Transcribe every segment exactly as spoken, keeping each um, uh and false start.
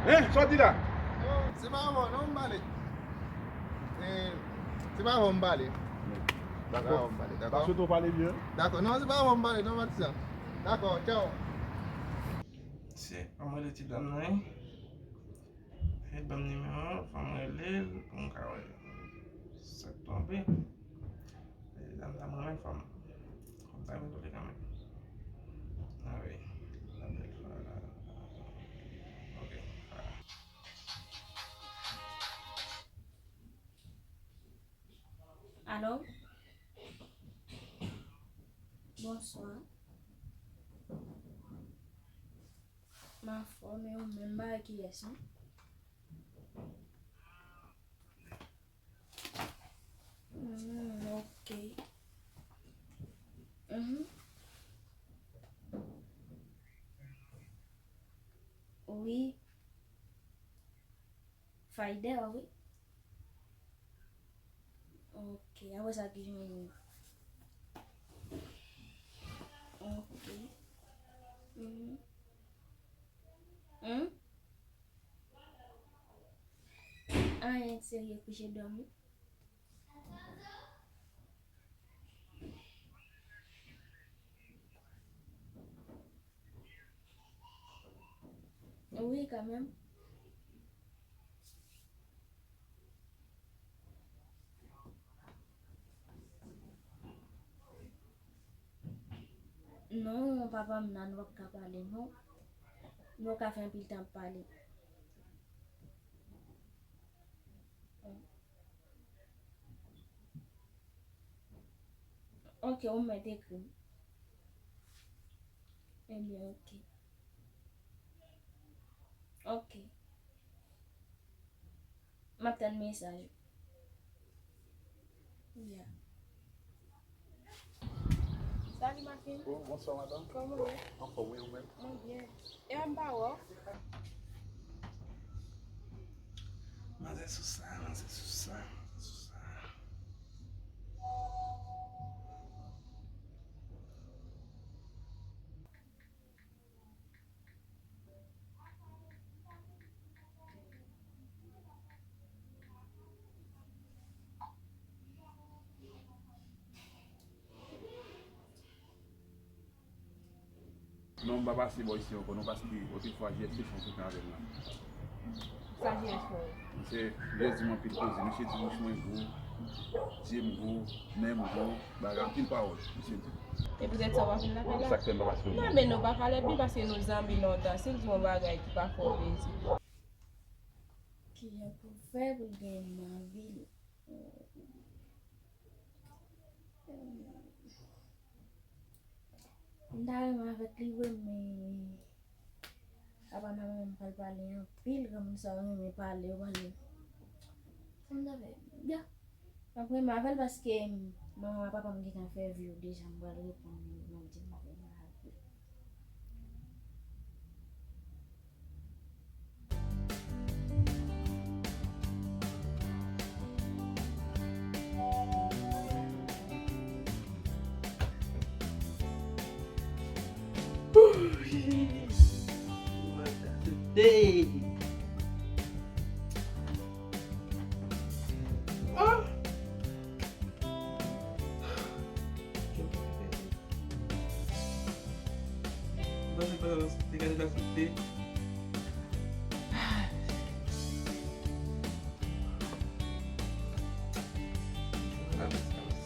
Hein, sa w di la? Non, se pa avè w non m pale. Eh, se pa avè w m pale. Dakò. Se pa avè w m pale, dakò? Paske w pale byen. Dakò. Non, se pa avè w m pale non, Matissan. Dakò, tchaw. Se, anmwey, ti dam nan, wi. Fè ban m nimewo, fò m rele l pou m ka wè sa k tonbe. Dam nan mwen menm fò m, fò m ta vin kote kanmenm. Ah wi. L ap bèl fwa la. Ok. Alo? Bonswa. M anfòm, e ou menm, bagay kiyès non? Hmm, ok. Mhm. Wi. Fayda, wi. Ok, apre sa ki jan ou? Ok. Mhm. Hmm? Anyen serye, kouche dòmi. Wi, kanmenm. Non, papa m nan, nou p ap ka pale, non. Nou ka fè anpil tan ap pale. Ok, ou mèt ekri m. Ebyen, ok. Ok. M ap tann mesaj ou. Ya. Salut, ma fille. Oh, bonsoir, madame. Kòman w ye? Anfòm, wi, ou menm? Mwen byen. E m pa wè w? Manzè sou sa, manzè sou sa, sou sa. Non, m pa pase bò isi ankò non, paske otrefwa J S te fè yon kote avè m la. Sa J S fè w? Misye, J S di m anpil koze, misye di wouch mwen gwo, je m gwo, nen m gwo, bagay anpil pawòl, misye di. E poutèt sa w pa vin lakay la? Sa k fè m pa pase non. Non, men nou pa ka lèd li paske nou zanmi lontan. Si l di yon bagay ki pa fè w plezi. Kijan pou fè pou l gen manvi l? M ta renmen avèk li vre, men papa m ak manman m pral pale anpil, granmoun sa yo renmen pale, yo pale. Sa m ta fè? Ya. M ap renmen avè l paske manman ak papa m gentan fè vi yo deja, m pral reponn li, m ap di m ap renmen avè l. Today. Ah! Mwen se pa te gade la sante. Ala, ala,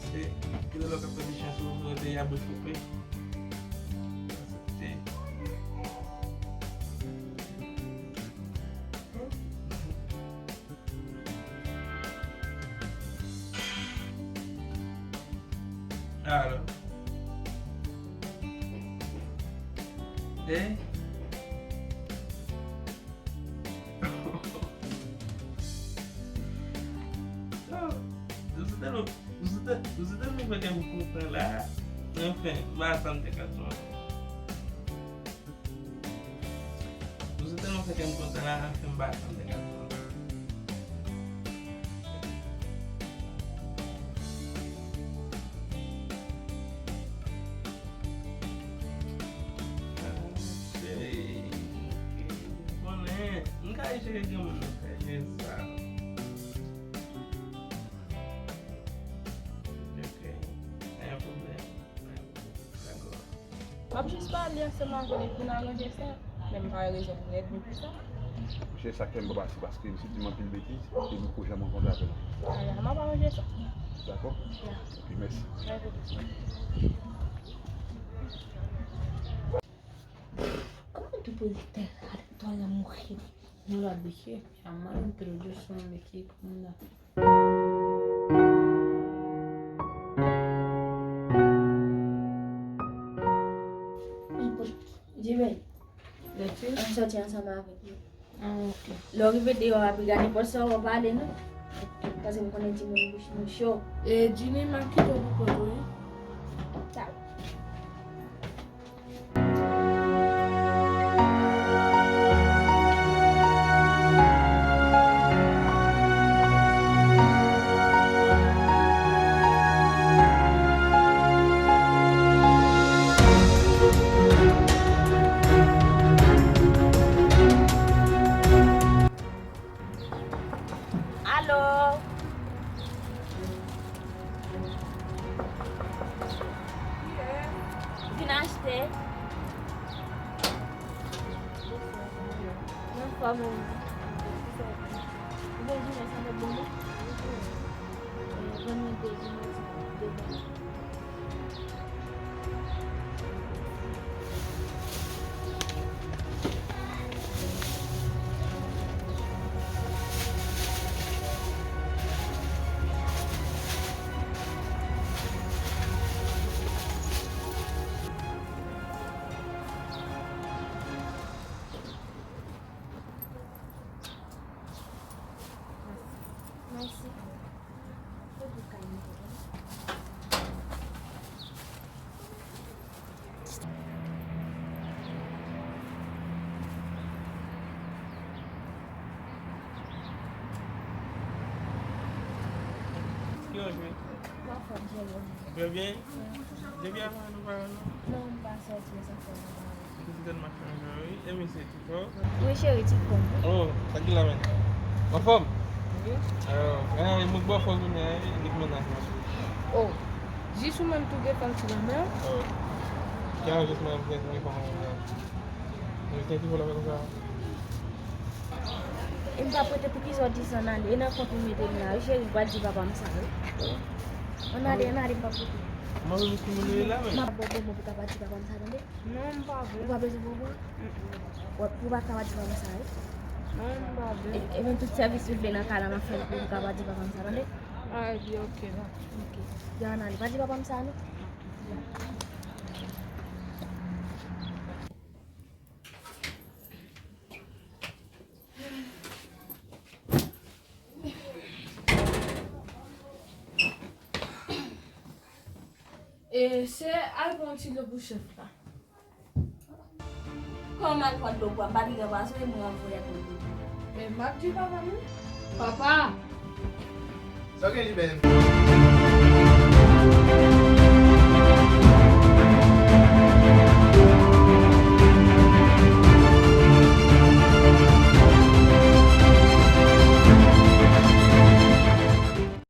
se, gen lè w ka fè ti chans ou rete a bouch koupe. Aksepte. Alò. E? Yo, nou se tèlman, nou se tè-, nou se tèlman fè kè m kontan la. Anfen, m pa sa m te ka di w ankò. Nou se tèlman fè kè m kontan la, anfen m pa sa m te ka di w ankò. Konnen, m ka Cheri, gen moun nan fè jès sa. Ok. Pa gen pwoblèm. Pa gen pwoblèm. Dakò. M ap jis pale ansanm avè l epi n aranje sa. Men m pa wè rezon pou n ènmi pou sa. Monchè, sa k fè m pa pase, paske misye di m anpil betiz, epi m poko janm rankontre avè l ankò. Aya, m ap aranje sa. Dakò? Ya. Ok, mèsi. Mèsi. Kòman tou pou l te rad twa la mouche li? Nou la bouche, ya man, m te djou sou m ekip, m la. Jimmy, ann sòti ansanm avèk nou. Ah, ok. Lè w rive deyò a, pi gade pòs sa, w ap pale, non? Paske m konnen timoun bouch nou cho. E, Jimmy, m ap kite w pou kont ou, wi. Tchao. Alo? Vin achte. Anfòm, wi. Ou gen jounen sa fèt bon, non? Ban mwen de jounen, de jounen. Mèsi. Mèsi. Kijan w ye? Mwen anfòm, Jerome. Ou byen? Wi. Depi avan nou pa wè, non? Non, m pa sòti, men sa fè nou pa wè. Ou te sitèlman chanje, wi. E misye tou fò? Wi, cheri, ti fò. Oh, sa ki la menm? Anfòm? Wi. Oh, eh, moun bò fò jounen an, wi, li k mennaj mwen. Oh, jis ou menm tou gen fanm ti la menm? Oh. Ki an jis mwen, mwen gen fanm mwen. Mwen gen ti fò la konsa. E m pa prete, poukisa w di sa, n ale? E nan kont ou mete m la, wi, cheri, m pral di papa m sa, wi. Ann ale, ann ale, m pa prete. Mwen menm ki moun ou ye la menm? M ap ba w bonbon pou w ka pa di papa m sa, tande? Non, m pa vle. Ou pa bezwen bonbon? Mm-mm. Ou pa ka pa di papa m sa, wi. Non, m pa vle. E, e menm tout sèvis ou vle nan kay la, m ap fè l pou ou ka pa di papa m sa, tande? Ah, epi, ok, dakò. Ok. Ya, ann ale, pa di papa m sa, non? E se al pran yon ti dlo pou chèf la. Kòman m al pran dlo pou a? M pa t gen pase, mwen ap voye ak dlo pou. E m ap di papa m wi. Papa! Sa gen li menm?